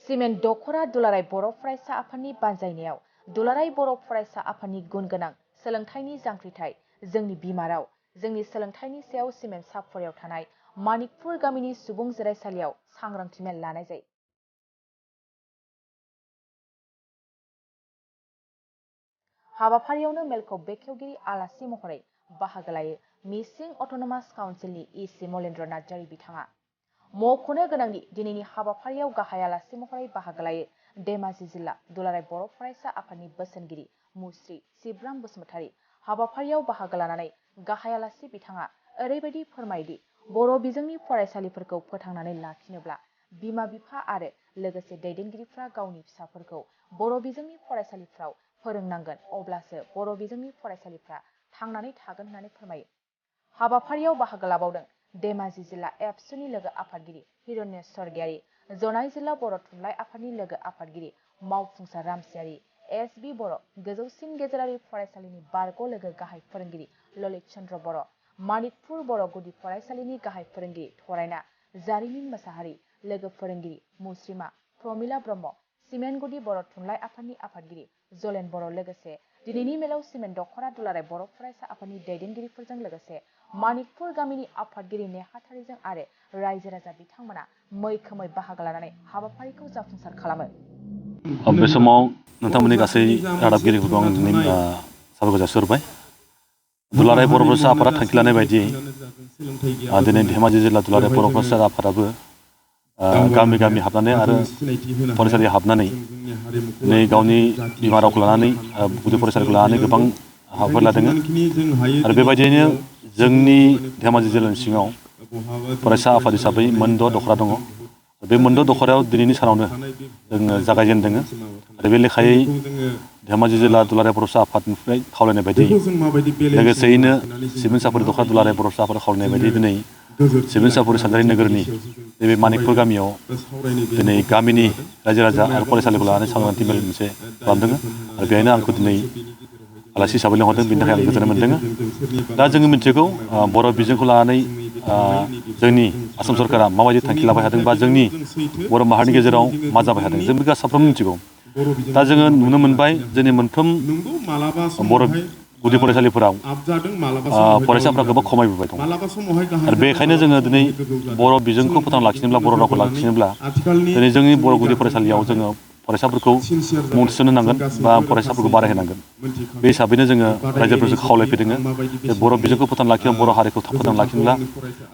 Cement दख'रा दुलाराय बर' फरायसा आफादनि बानजायनायाव दुलाराय बर' फरायसा आफादनि गुन गोनां सोलोंथाइनि जांख्रिथाय जोंनि बिमा राव जोंनि सोलोंथाइनि सायाव सिमेन्ट सापरायाव थानाय मानिकपुर गामिनि सुबुं जिरायसालियाव सांग्रांथि मेल लानाय जायो। हाबाफारियावनो मेलखौ बेखेवगिरि आलासि महरै बाहागो लायो मिसिं अट'नमास काउन्सिलनि इसि मलेन्द्र नार्जारि बिथाङा। मख'नो गोनांदि दिनैनि हाबाफारियाव गाहाय आलासि महरै बाहागो लायो धेमाजि जिल्ला दुलाराय बर' फरायसा आफादनि बोसोनगिरि मुस्रि सिब्राम बसुमतारी। हाबाफारियाव बाहागो लानानै गाहाय आलासि बिथाङा ओरैबायदि फोरमायदि बर' बिजोंनि फरायसालिफोरखौ फोथांनानै लाखिनोब्ला बिमा बिफा आरो लोगोसे दैदेनगिरिफ्रा गावनि फिसाफोरखौ बर' बिजोंनि फरायसालिफ्राव फोरोंनांगोन, अब्लासो बर' बिजोंनि फरायसालिफ्रा थांनानै थागोन होननानै फोरमायो। हाबाफारियाव बाहागो लाबावदों धेमाजि जिल्ला एबसुनि लोगो आफादगिरि हिरण्य स्वर्गियारि, जनाई जिल्ला बर' थुनलाइ आफादनि लोगो आफादगिरि मावफुंसार रामसियारि, एसबि बर' गोजौसिन गेजेरारि फरायसालिनि बारग' लोगो गाहाय फोरोंगिरि ललित चन्द्र बर', मानिकपुर बर' गुदि फरायसालिनि गाहाय फोरोंगिरि थरायना जारिमिन मोसाहारि, लोगो फोरोंगिरि मुस्रिमा प्रमिला ब्रह्म, सिमेन्टगुदि बर' थुनलाइ आफादनि आफादगिरि जलेन बर', लोगोसे दिनैनि मेलाव सिमेन्ट दख'रा दुलाराय बर' फरायसा आफादनि दैदेनगिरिफोरजों लोगोसे मानिकपुर गामिनि आफादगिरि नेहाथारिजों आरो रायजो राजा बिथांमोना मैखोमै बाहागो लानानै हाबाफारिखौ जाफुंसार खालामो। बे समाव नोंथांमोननि गासै रादाबगिरिफोरखौ आं दिनै साबायखर जासिहरबाय। दुलाराय बर' फरायसा आफादा थांखि लानाय बायदियै दिनै धेमाजि जिल्ला दुलाराय बर' फरायसा आफादाबो गामि गामि हाबनानै आरो फरायसालियाव हाबनानै दिनै गावनि बिमा रावखौ लानानै गुदि फरायसालिखौ लानानै गोबां हाबाफारि लादों आरो बेबायदियैनो जोंनि धेमाजि जिल्लानि सिङाव फरायसा आफाद हिसाबै मोनद' दख'रा दङ। बे मोनद' दख'रायाव दिनैनि सानावनो जोङो जागायजेनदों आरो बे लेखायै धेमाजि जिल्ला दुलाराय बर' फरायसा आफादनिफ्राय खावलायनाय बायदि लोगोसेयैनो सिमेन्ट सापरि दख'रा दुलाराय बर' फरायसा आफाद खावलायनाय बायदि दिनै सिमेन्ट सापरि सानजारि नोगोरनि नैबे मानिकपुर गामियाव दिनै गामिनि रायजो राजा आरो फरायसालिखौ लानानै सांग्रांथि मेल मोनसे खालामदों आरो बेहायनो आंखौ दिनै आलासि हिसाबै लिंहरदों, बेनि थाखाय आं गोजोननाय मोनदों। दा जोङो मिथिगौ बर' बिजोंखौ लानानै जोंनि आसाम सरकारा माबायदि थांखि लाबाय थादों बा जोंनि बर' माहारिनि गेजेराव मा जाबाय थादों जों बेखौ साफ्रोमबो मिथिगौ। दा जोङो नुनो मोनबाय जोंनि मोनफ्रोम बर' गुदि फरायसालिफोराव फरायसाफ्रा गोबां खमायबोबाय दं आरो बेखायनो जोङो दिनै बर' बिजोंखौ फोथांना लाखिनोब्ला बर' रावखौ लाखिनोब्ला दिनै जोंनि बर' गुदि फरायसालियाव जोङो फरायसाफोरखौ मुं थिसनहोनांगोन बा फरायसाफोरखौ बारायहोनांगोन। बे हिसाबैनो जोङो रायजोफोरजों खावलायफैदों जे बर' बिजोंखौ फोथांना लाखिनो, बर' हारिखौ फोथांना लाखिनोब्ला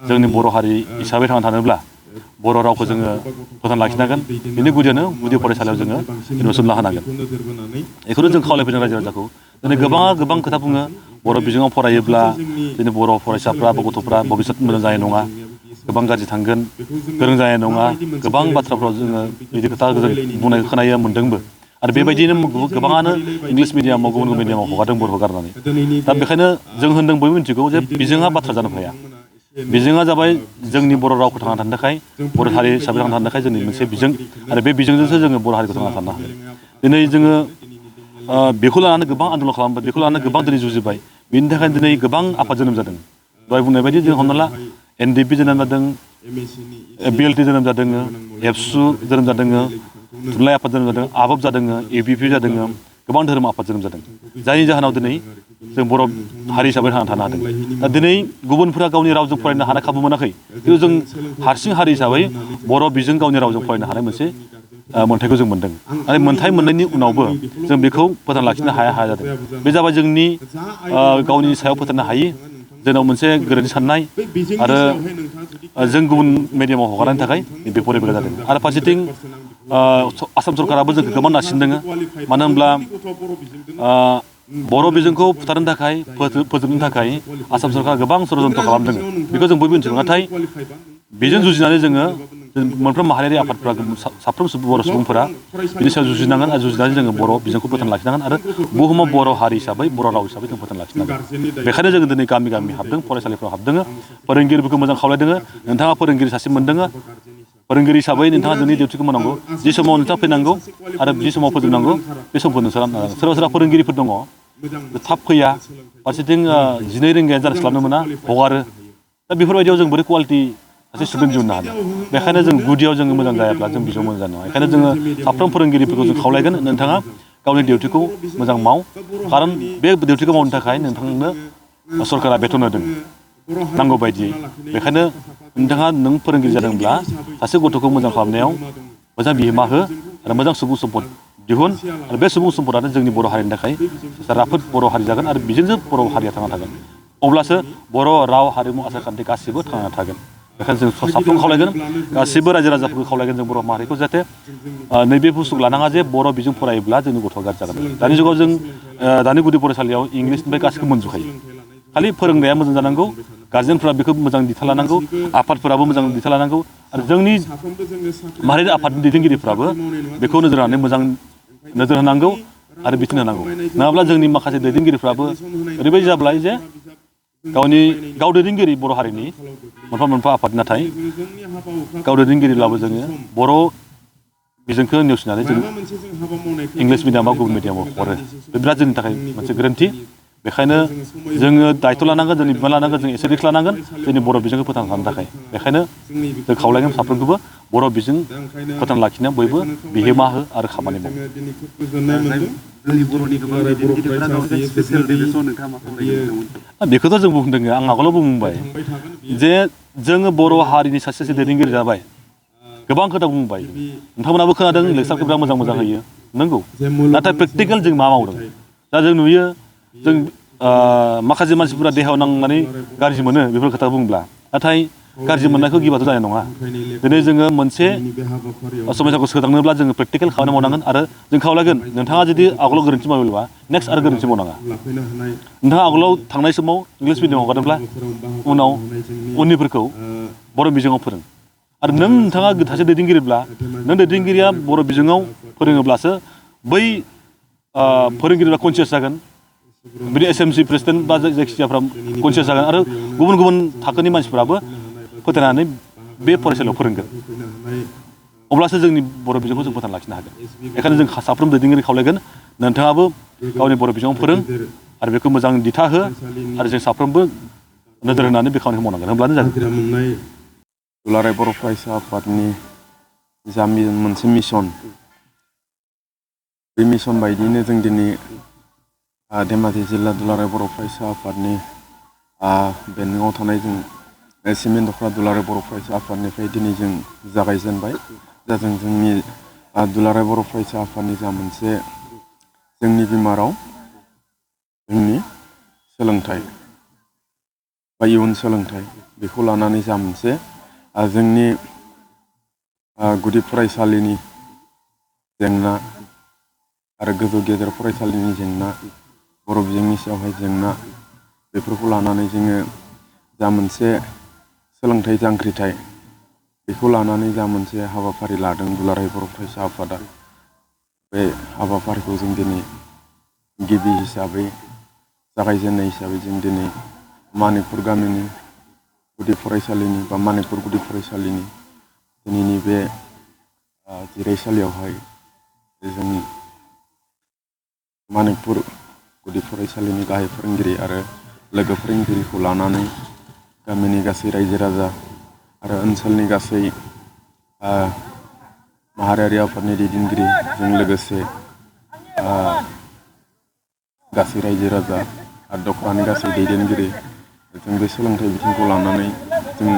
जोंनि बर' हारि हिसाबै थांना थानोब्ला बर' रावखौ जोङो फोथांना लाखिनांगोन। बेनि गुदियावनो गुदि फरायसालियाव जोङो एडमिसन लाहोनांगोन। बेखौनो जों खावलायफैदों रायजो राजाखौ। दिनै गोबां खोथा बुङो बर' बिजोङाव फरायोब्ला जोंनि बर' फरायसाफ्रा बा गथ'फ्रा भबिसत मोजां जानाय नङा, गोबां गाज्रि थांगोन, गोरों जानाय नङा, गोबां बाथ्राफ्राव जोङो बिदि खोथा जों बुंनाय खोनायो मोन्दोंबो आरो बेबायदिनो गोबाङानो इंलिस मिडियामाव गुबुन गुबुन मिडियामाव हगारदों बर'खौ गारनानै। दा बेखायनो जों होनदों बयबो मिथिगौ जे बिजोङा बाथ्रा जानो हाया। बिजोङा जाबाय जोंनि बर' रावखौ थांना थानो थाखाय, बर' हारि हिसाबै थांना थानो थाखाय जोंनि मोनसे बिजों आरो बे बिजोंजोंसो जोङो बर' हारिखौ थांना थानो हागोन। दिनै जोङो बेखौ लानानै गोबां आन्दलन खालामबाय, बेखौ लानानै गोबां दिनै जुजिबाय। बेनि थाखायनो दिनै गोबां आफाद जोनोम जादों। दहाय बुंनाय बायदि जों हमना ला NDP जोनोम जादों, BLT जोनोम जादों, एबसु जोनोम जादों, थुनलाइ आफाद जोनोम जादों, आबोफ जादों, ABP जादों, गोबां धोरोम आफाद जोनोम जादों। जायनि जाहोनाव दिनै जों बर' हारि हिसाबै थांना थानो हादों। दा दिनै गुबुनफोरा गावनि रावजों फरायनो हानाय खाबु मोनाखै, खिन्थु जों हारसिं हारि हिसाबै बर' बिजों गावनि रावजों फरायनो हानाय मोनसे मोन्थायखौ जों मोन्दों आरो मोन्थाय मोननायनि उनावबो जों बेखौ फोथांना लाखिनो हाया जादों। बे जाबाय जोंनि गावनि सायाव फोथायनो हायि जोंनाव मोनसे गोरोन्थि साननाय आरो जों गुबुन मिडियामाव हगारनायनि थाखाय बे फरायबोग्रा जादों। आरो फारसेथिं आसाम सरकाराबो जोंखौ गोबां नारसिनदों। मानो होनब्ला बर' बिजोंखौ फुथारनो थाखाय, फोजोबनो थाखाय आसाम सरकारा गोबां षड़यन्त्र खालामदों। बेखौ जों बयबो मिथिगौ। नाथाय बेजों जुजिनानै जोङो मोनफ्रोम माहारियारि आफादफ्रा साफ्रोम बर' सुबुंफोरा बिनि सायाव जुजिनांगोन आरो जुजिनानै जोङो बर' बिजोंखौ फोथांना लाखिनांगोन आरो बुहुमाव बर' हारि हिसाबै, बर' राव हिसाबै जों फोथांना लाखिनांगोन। बेखायनो जोङो दिनै गामि गामि हाबदों, फरायसालिफ्राव हाबदों, फोरोंगिरिफोरखौ मोजां खावलायदों। नोंथाङा फोरोंगिरि सासे मोनदों, फोरोंगिरि हिसाबै नोंथाङा नोंनि डिउटिखौ मावनांगौ। जि समाव नोंथाङा फैनांगौ आरो जि समाव फोजोबनांगौ बे समखौ नोंसोर सोरबा सोरबा फोरोंगिरिफोर दङ थाब फैया, फारसेथिं 12 रिंगायानो जास्लाबनो मोना, हगारो। दा बेफोरबायदियाव जों बोरै कुवालिटि सासे स्टुडेन्ट दिहुननो हादों बेखायनो जों गुदियाव जोङो मोजां जायाब्ला जों बिजौआव मोजां जानाय नङा बेखायनो जोङो साफ्रोम फोरोंगिरिफोरखौ जों खावलायगोन नोंथाङा गावनि डिउटिखौ मोजां माव खारन बे डिउटिखौ मावनो थाखाय नोंथांनो सरकारा बेथन होदों नांगौ बायदियै बेखायनो नोंथाङा नों फोरोंगिरि जादोंब्ला सासे गथ'खौ मोजां खालामनायाव मोजां बिहोमा हो आरो मोजां सुबुं सम्पद दिहुन आरो बे सुबुं सम्पदानो जोंनि बर' हारिनि थाखाय सासे राफोद बर' हारि जागोन आरो बेजोंसो बर' हारिया थांना थागोन अब्लासो बर' राव हारिमु आसारखान्थि गासिबो थांना थागोन बेखायनो जों साफ्रोम खावलायगोन गासिबो रायजो राजाफोरखौ खावलायगोन जों बर' माहारिखौ जाहाथे नैबे बुस्थुखौ लानाङा जे बर' बिजों फरायोब्ला जोंनि गथ'आ गाज्रि जागोन दानि जुगाव जों दानि गुदि फरायसालियाव इंलिसनिफ्राय गासिखौबो मोनजोबखायो खालि फोरोंनाया मोजां जानांगौ गार्जेनफोरा बेखौ मोजां दिथा लानांगौ आफादफोराबो मोजां दिथा लानांगौ आरो जोंनि माहारियारि आफादनि दैदेनगिरिफ्राबो बेखौ नोजोर होनानै मोजां नोजोर होनांगौ आरो बिथोन होनांगौ नङाब्ला जोंनि माखासे दैदेनगिरिफ्राबो ओरैबायदि जाब्लाय जे गाव दैदेनगिरि बर' हारिनि मोनफा मोनफा आफाद नाथाय गाव दैदेनगिरिब्लाबो जोङो बर' बिजोंखौ नेवसिनानै जों इंलिस मिडियाम बा गुबुन मिडियामाव हरो बे बिराद जोंनि थाखाय मोनसे गोरोन्थि बेखायनो जोङो दायथ' लानांगोन जोंनि बिबान लानांगोन जों एसे रिक्स लानांगोन जोंनि बर' बिजोंखौ फोथांना थानो थाखाय बेखायनो जों खावलायगोन साफ्रोमखौबो बर' बिजों फोथांना लाखिनायाव बयबो बिहोमा हो आरो खामानि माव बेखौथ' जों बुंदों आं आगोलाव बुंबाय जे जोङो बर' हारिनि सासे दैदेनगिरि जाबाय गोबां खोथा बुंबाय नोंथांमोनाबो खोनादों लेक्सारखौ बिराद मोजां मोजां होयो नंगौ नाथाय प्रेक्टिकेल जों मा मावदों दा जों नुयो जों माखासे मानसिफोरा देहायाव नांनानै गाज्रि मोनो बेफोर खोथा बुंब्ला नाथाय गाज्रि मोननायखौ गिबाथ' जानाय नङा दिनै जोङो मोनसे समयसाखौ सोदांनोब्ला जोङो प्रेक्टिकेल खामानि मावनांगोन आरो जों खावलायगोन नोंथाङा जुदि आगोलाव गोरोन्थि मावोब्ला नेक्स्ट आरो गोरोन्थि मावनाङा नोंथाङा आगोलाव थांनाय समाव इंलिस मिडियामाव हगारदोंब्ला उनाव उननिफोरखौ बर' बिजोङाव फोरों आरो नोंथाङा सासे दैदेनगिरिब्ला नों दैदेनगिरिया बर' बिजोङाव फोरोङोब्लासो बै फोरोंगिरिफ्रा कनसियास जागोन बिदि SMC प्रेसिडेन्ट बा जायखिजायाफ्रा कनसियास जागोन आरो गुबुन गुबुन थाखोनि मानसिफ्राबो फोथायनानै बे फरायसालियाव फोरोंगोन अब्लासो जोंनि बर' बिजोंखौ जों फोथांना लाखिनो हागोन बेखायनो जों साफ्रोम दैदेनगिरि खावलायगोन नोंथाङाबो गावनि बर' बिजोङाव फोरों आरो बेखौ मोजां दिथा हो आरो जों साफ्रोमबो नोजोर होनानै बे खामानिखौ मावनांगोन होमब्लानो जागोन दुलाराय बर' फरायसा आफादनि जा मोनसे मिशन बे मिशन बायदियैनो जों दिनै धेमाजि जिल्ला दुलाराय बर' फरायसा आफादनि बेन्दोंआव थानाय जों सिमेन्ट दख'र दुलाराय बर' फरायसा आफादनिफ्राय दिनै जों जागायजेनबाय दा जों जोंनि दुलाराय बर' फरायसा आफादनि जा मोनसे जोंनि बिमा राव जोंनि सोलोंथाइ बा इयुन सोलोंथाइ बेखौ लानानै जा मोनसे जोंनि गुदि फरायसालिनि जेंना आरो गोजौ गेजेर फरायसालिनि जेंना बर' बिजोंनि सायावहाय जेंना बेफोरखौ लानानै जोङो जा मोनसे सोलोंथाइ जांख्रिथाय बेखौ लानानै जा मोनसे हाबाफारि लादों दुलाराय बर' फरायसा आफादा बे हाबाफारिखौ जों दिनै गिबि हिसाबै जागायजेननाय हिसाबै जों दिनै मानिकपुर गामिनि गुदि फरायसालिनि बा मानिकपुर गुदि फरायसालिनि दिनैनि बे जिरायसालियावहाय जों मानिकपुर गुदि फरायसालिनि गाहाय फोरोंगिरि आरो लोगो फोरोंगिरिखौ लानानै गामिनि गासै रायजो राजा आरो ओनसोलनि गासै माहारियारि आफादनि दैदेनगिरिजों लोगोसे गासै रायजो राजा आरो दख'रानि गासै दैदेनगिरि जों बे सोलोंथाइ बिथिंखौ लानानै जों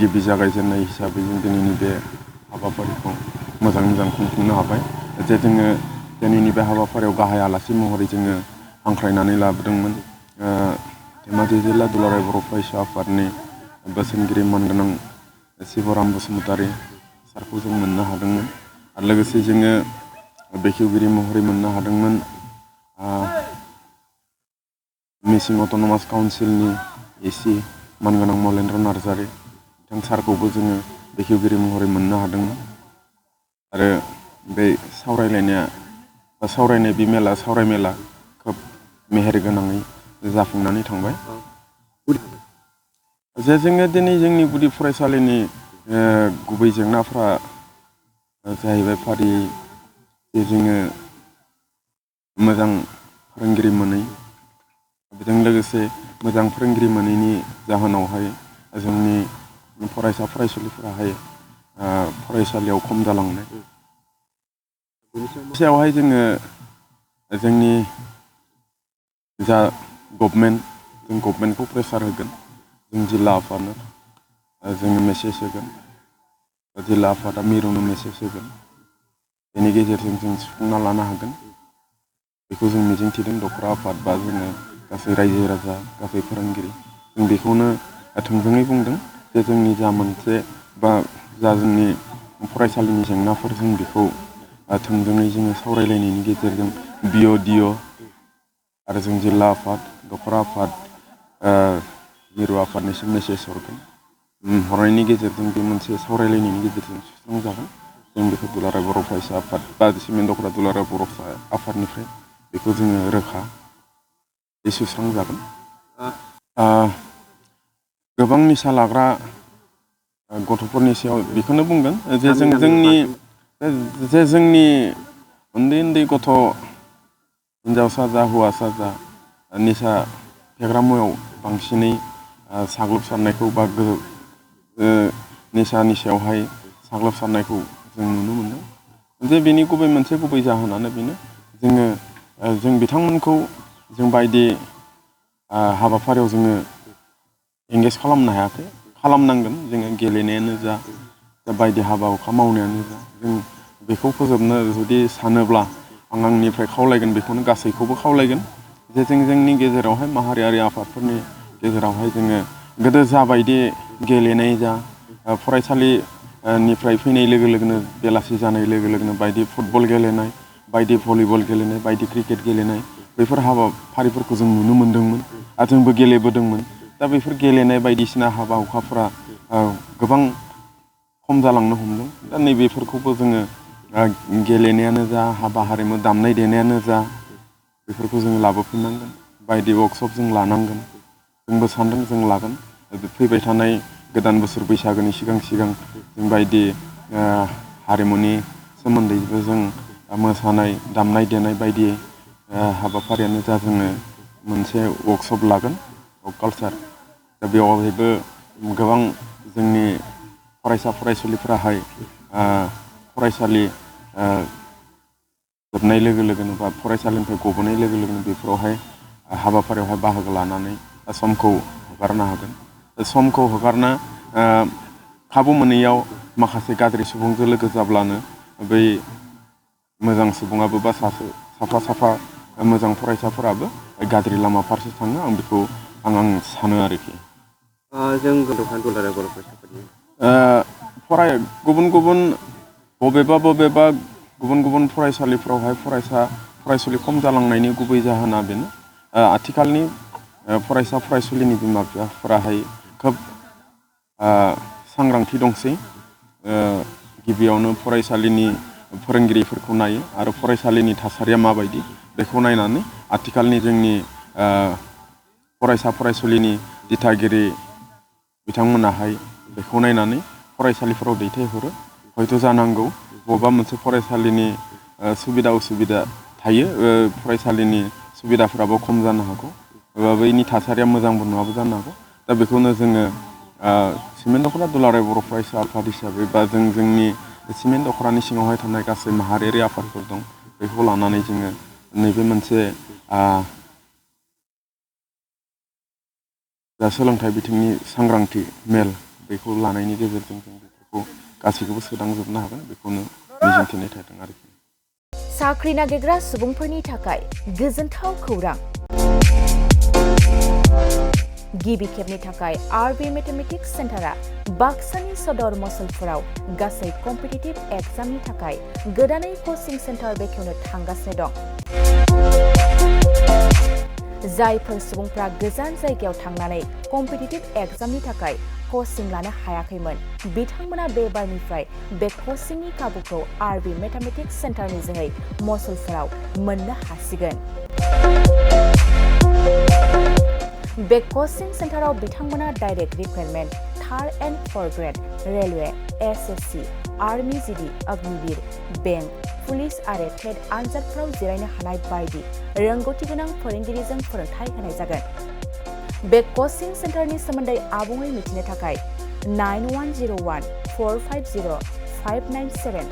गिबि जागायजेननाय हिसाबै जों दिनैनि बे हाबाफारिखौ मोजां खुंफुंनो हाबाय जे जोङो दिनैनि बे हाबाफारियाव गाहाय आलासि महरै जोङो हांख्रायनानै लाबोदोंमोन धेमाजि जिल्ला दुलाराय बर' फरायसा आफादनि बोसोनगिरि मानगोनां शिबराम बसुमतारी सारखौ जों मोननो हादोंमोन आरो लोगोसे जोङो बेखेवगिरि महरै मोननो हादोंमोन मिसिं अट'नमास काउन्सिलनि एसि मानगोनां मलेन्द्र नार्जारी बिथां सारखौबो जोङो बेखेवगिरि महरै मोननो हादोंमोन आरो बे सावरायनाय बे सावरायमेला खोब मेहेर गोनाङै जाफुंनानै थांबाय जे जोङो दिनै जोंनि गुदि फरायसालिनि गुबै जेंनाफ्रा जाहैबाय फारियै जे जोङो मोजां फोरोंगिरि मोनै बेजों लोगोसे मोजां फोरोंगिरि मोनैनि जाहोनावहाय जोंनि फरायसा फरायसुलिफोराहाय फरायसालियाव खम जालांनाय बेनि सायावहाय जोङो जोंनि जा गभर्नमेन्ट जों गभर्नमेन्टखौ प्रेसार होगोन जों जिल्ला आफादनो जोङो मेसेज होगोन जिल्ला आफादा मिरुनो मेसेज होगोन बेनि गेजेरजों जों सुफुंना लानो हागोन बेखौ जों मिजिंथिदों दख'र आफाद बा जोङो गासै रायजो राजा गासै फोरोंगिरि जों बेखौनो थोंजोङै बुंदों जे जोंनि जा मोनसे बा जा जोंनि फरायसालिनि जेंनाफोर जों बेखौ थोंजोङै जोङो सावरायलायनायनि गेजेरजों DO आरो जों जिल्ला आफाद दख'र आफाद मिरु आफादनिसिम मेसेज हरनायनि गेजेरजों बे मोनसे सावरायलायनायनि गेजेरजों सुस्रांजागोन जों बेखौ दुलाराय बर' फरायसा आफाद बा सिमेन्ट दख'रा दुलाराय बर' आफादनिफ्राय बेखौ जोङो रोखा सुस्रांजागोन गोबां निसा लाग्रा गथ'फोरनि सायाव बेखौनो बुंगोन जे जोंनि उन्दै गथ' हिन्जावसा जा हौवासा जा निसा फेग्रा मुवायाव बांसिनै साग्लोबसारनायखौ बा निसानि सायावहाय साग्लोबसारनायखौ जों नुनो मोनदों जे बेनि मोनसे गुबै जाहोनानो बेनो जों बिथांमोनखौ जों बायदि हाबाफारियाव जोङो एंगेज खालामनो हायाखै खालामनांगोन जोङो गेलेनायानो जा बायदि हाबा हुखा मावनायानो जा जों बेखौ फोजोबनो जुदि सानोब्ला आं आंनिफ्राय खावलायगोन बेखौनो गासैखौबो खावलायगोन जे जों जोंनि गेजेरावहाय माहारियारि आफादफोरनि गेजेरावहाय जोङो गोदो जाबायदि गेलेनाय जा फरायसालिनिफ्राय फैनाय लोगो लोगोनो बेलासि जानाय लोगो लोगोनो बायदि फुटबल गेलेनाय बायदि भलिबल गेलेनाय बायदि क्रिकेट गेलेनाय बेफोर हाबाफारिफोरखौ जों नुनो मोन्दोंमोन आरो जोंबो गेलेबोदोंमोन दा बेफोर गेलेनाय बायदिसिना हाबा हुखाफोरा गोबां खम जालांनो हमदों दा नैबेफोरखौबो जोङो गेलेनायानो जा हाबा हारिमु दामनाय देनायानो जा बेफोरखौ जोङो लाबोफिननांगोन बायदि वर्कशप जों लानांगोन जोंबो सानदों जों लागोन फैबाय थानाय गोदान बोसोर बैसागोनि सिगां जों बायदि हारिमुनि सोमोन्दैबो जों मोसानाय दामनाय देनाय बायदि हाबाफारियानो जा जोङो मोनसे वर्कशप लागोन कालचार दा बेवहायबो गोबां जोंनि फरायसा फरायसुलिफोराहाय फरायसालि जोबनाय लोगो लोगोनो बा फरायसालिनिफ्राय गबोनाय लोगो लोगोनो बेफोरावहाय हाबाफारियावहाय बाहागो लानानै समखौ हगारनो हागोन समखौ हगारनो खाबु मोनैयाव माखासे गाज्रि सुबुंजों लोगो जाब्लानो बै मोजां सुबुङाबो बा साफा मोजां फरायसाफोराबो गाज्रि लामा फारसे थाङो आं बेखौ आं सानो आरोखि जों गथ'फ्रा दुलाराय बर' फरायसाफोरनि गुबुन गुबुन फरायसालिफोरावहाय फरायसुलि खम जालांनायनि गुबै जाहोना बेनो आथिखालनि फरायसा फरायसुलिनि बिमा बिफाफोराहाय खोब सांग्रांथि दंसै गिबियावनो फरायसालिनि फोरोंगिरिफोरखौ नायो आरो फरायसालिनि थासारिया माबायदि बेखौ नायनानै आथिखालनि जोंनि फरायसा फरायसुलिनि दिथागिरि बिथांमोनाहाय बेखौ नायनानै फरायसालिफोराव दैथायहरो हयथ' जानांगौ बबेबा मोनसे फरायसालिनि सुबिदा उसुबिदा थायो फरायसालिनि सुबिदाफोराबो खम जानो हागौ बैनि थासारिया मोजांबो नङाबो जानो हागौ दा बेखौनो जोङो सिमेन्ट दख'रा दुलाराय बर' फरायसा आफाद हिसाबै बा जोंनि सिमेन्ट दख'रानि सिङावहाय थानाय गासै माहारियारि आफादफोर दं बेखौ लानानै जोङो नैबे मोनसे जा सोलोंथाइ बिथिंनि सांग्रांथि मेल बेखौ लानायनि गेजेरजों जों बेफोरखौ गासैखौबो सोदांजोबनो हागोन बेखौनो मिजिंथिनाय थादों आरोखि साख्रि नागिरग्रा सुबुंफोरनि थाखाय गोजोनथाव खौरां गिबि खेबनि थाखाय आरबि मेथमेटिक्स सेन्टारा बाक्सानि सदर मसलपुराव गासै कम्पिटिटिभ एग्जामनि थाखाय गोदानै कचिं सेन्टार बेखेवनो थांगासिनो दं जायफोर सुबुंफ्रा गोजान जायगायाव थांनानै कम्पिटिटिभ एग्जामनि थाखाय कचिं लानो हायाखैमोन बिथांमोना बे बारनिफ्राय बे कचिंनि खाबुखौ आरबि मेथमेटिक्स सेन्टारनि जोहै मसलपुराव मोननो हासिगोन बे कचिं सेन्टाराव बिथांमोना direct recruitment 3rd and 4th grade railway SSC army GD Agniveer bank police आरो टेट आनजादफोराव जिरायनो हानाय बायदि रोंगौथि गोनां फोरोंगिरिजों फोरोंथाय होनाय जागोन बे कचिं सेन्टारनि सोमोन्दै आबुङै मिथिनो थाखाय 9101 450 597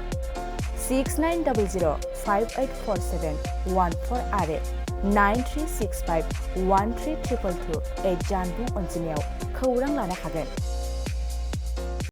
6900 5847 14 आरो 9365 1322 जानबुं अनजिमायाव खौरां लानो हागोन।